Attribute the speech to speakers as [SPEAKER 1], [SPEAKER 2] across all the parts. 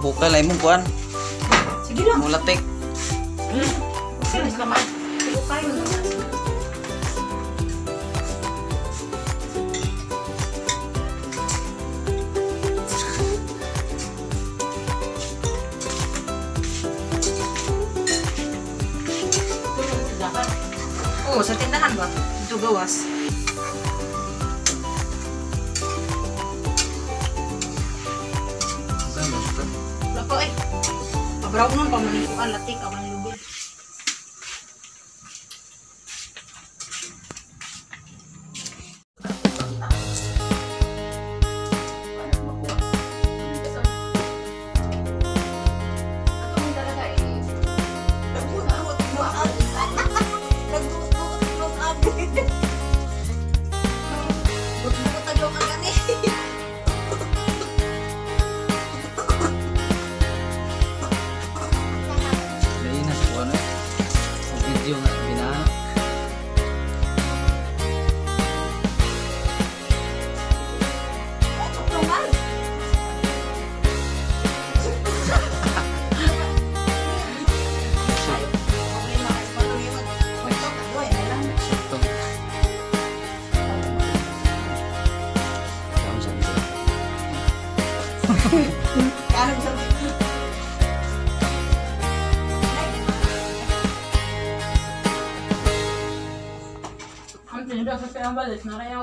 [SPEAKER 1] Bukal ay mong kuan.
[SPEAKER 2] Sige lang.
[SPEAKER 1] Mulatik.
[SPEAKER 2] Okay lang naman. Sige tayo na. Oo, sa tindahan ba? Ito gawas. Wala pa eh. Pabraw nun, pamanikuan, latik, awan lubi.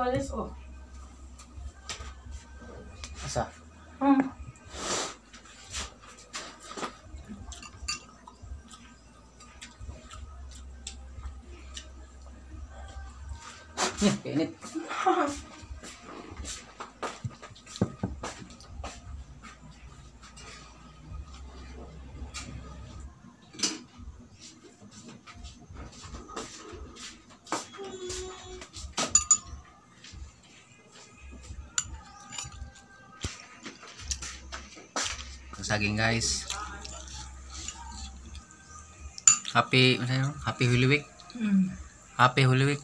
[SPEAKER 2] Walis, oh.
[SPEAKER 1] Asa? Kainit. Saging guys. Happy, Happy Holy Week. Happy Holy Week.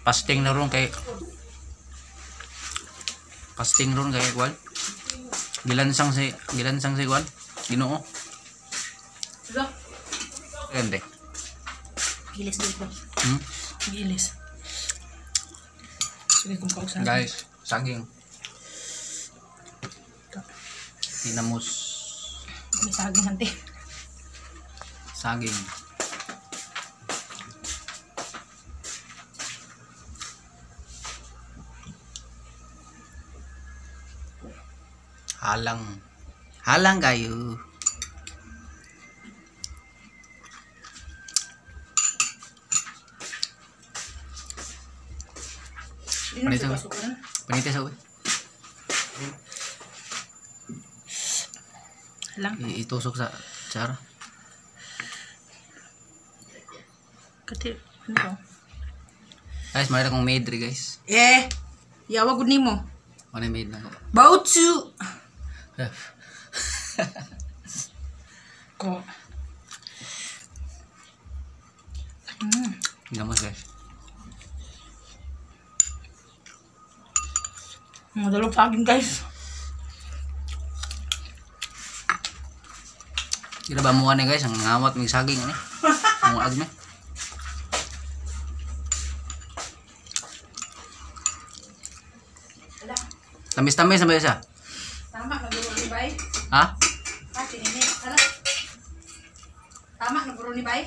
[SPEAKER 1] Fasting na ron kay kuan. Gilansang si kuan. Ginoo. Gande.
[SPEAKER 2] Gilis dito. Gilis. Sige kung pausan.
[SPEAKER 1] Guys, saging. Tinamos.
[SPEAKER 2] May saging hante.
[SPEAKER 1] Saging. Halang. Halang kayo. Panito sa uwi.
[SPEAKER 2] Lang.
[SPEAKER 1] Itusok sa tsara.
[SPEAKER 2] Kati, ano to?
[SPEAKER 1] Guys, mayroon akong maid ri guys.
[SPEAKER 2] Eh, yawa gud nimo.
[SPEAKER 1] Ano maid na ko?
[SPEAKER 2] Bautsu. Ko.
[SPEAKER 1] Gamos guys.
[SPEAKER 2] Mga dalawang saging guys.
[SPEAKER 1] Kira ba mo ani guys, ang ngawat mig saging ani. Muag ni. Tamis-tamis na ba siya?
[SPEAKER 2] Tama na guro ni bay.
[SPEAKER 1] Ha?
[SPEAKER 2] Ha, tinini. Tara. Tama na guro ni bay.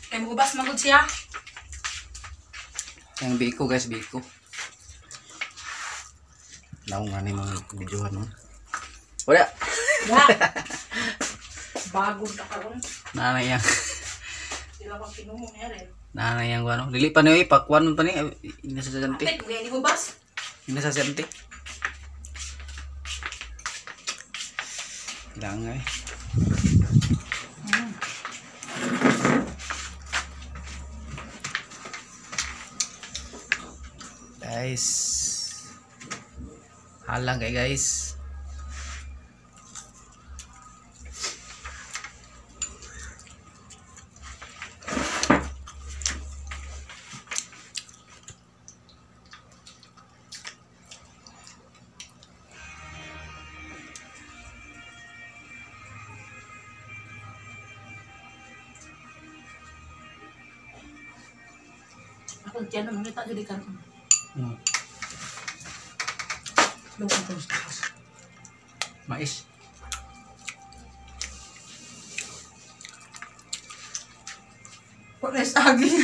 [SPEAKER 2] Kay mubas magud siya.
[SPEAKER 1] Yang biko guys, biko. Naong nga ni mga videohan mo. Wala.
[SPEAKER 2] Wala. Bagong ka karon.
[SPEAKER 1] Nanay yang.
[SPEAKER 2] Sila pang kinuho niya rin.
[SPEAKER 1] Nanay yang ano. Dili pa niyo ipakwan pa ni nasa sante.
[SPEAKER 2] Apit, ni hubas.
[SPEAKER 1] Nasa sante. Kailangan eh. Guys. Halang kay guys.
[SPEAKER 2] Kung tiyan naman kita jadi kan. Lupa ko sa taas.
[SPEAKER 1] Mais.
[SPEAKER 2] Wala saging.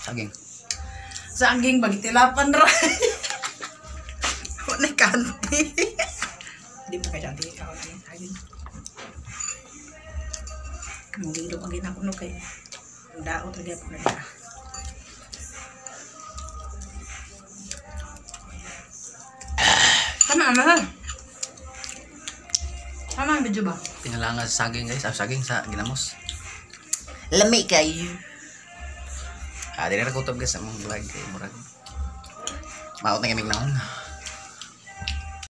[SPEAKER 1] Saging.
[SPEAKER 2] Saging bagitilapan ra. Wala kanti. Di mo kaya kanti ikaw lang yung saging. Muging lumagin ako no kay daot lagi ako na. Tama na. Tama ang video ba?
[SPEAKER 1] Tingalanga sa saging guys. Ah, saging sa ginamos.
[SPEAKER 2] Lami kayo.
[SPEAKER 1] Ah, dili ra kutob guys sa among vlog kay murag. Maot na kami naon.